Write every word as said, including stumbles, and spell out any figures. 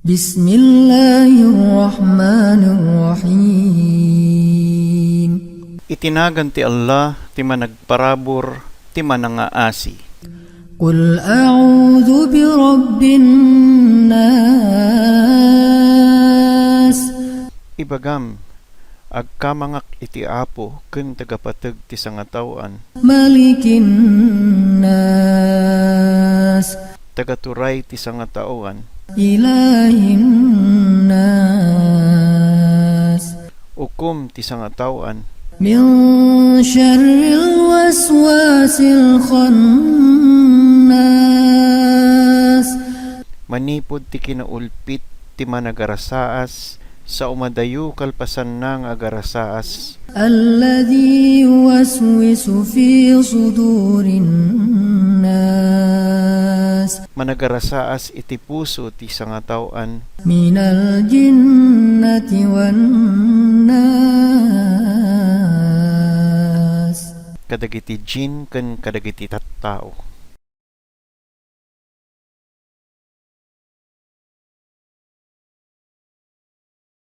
بسم الله الرحمن الرحيم. Iti nagan ti Allah, ti Managparabur, ti Manangaasi. قل أعوذ برب الناس. Ibagam, agkamangak iti Apo ken Tagapateg ti sangataoan. ملك الناس. Tagaturay ti sangataoan. إله الناس. Ukom ti sangataoan. من شر الوسواس الخناس. Manipud ti kinaulpit ti managarasaas, sao madayo kalpasanna nga agarasaas. الذي يوسوس في صدور الناس. Managarasaas iti puso ti sangataoan. من الجنة والناس. Kadagiti jin ken kadagiti tattao.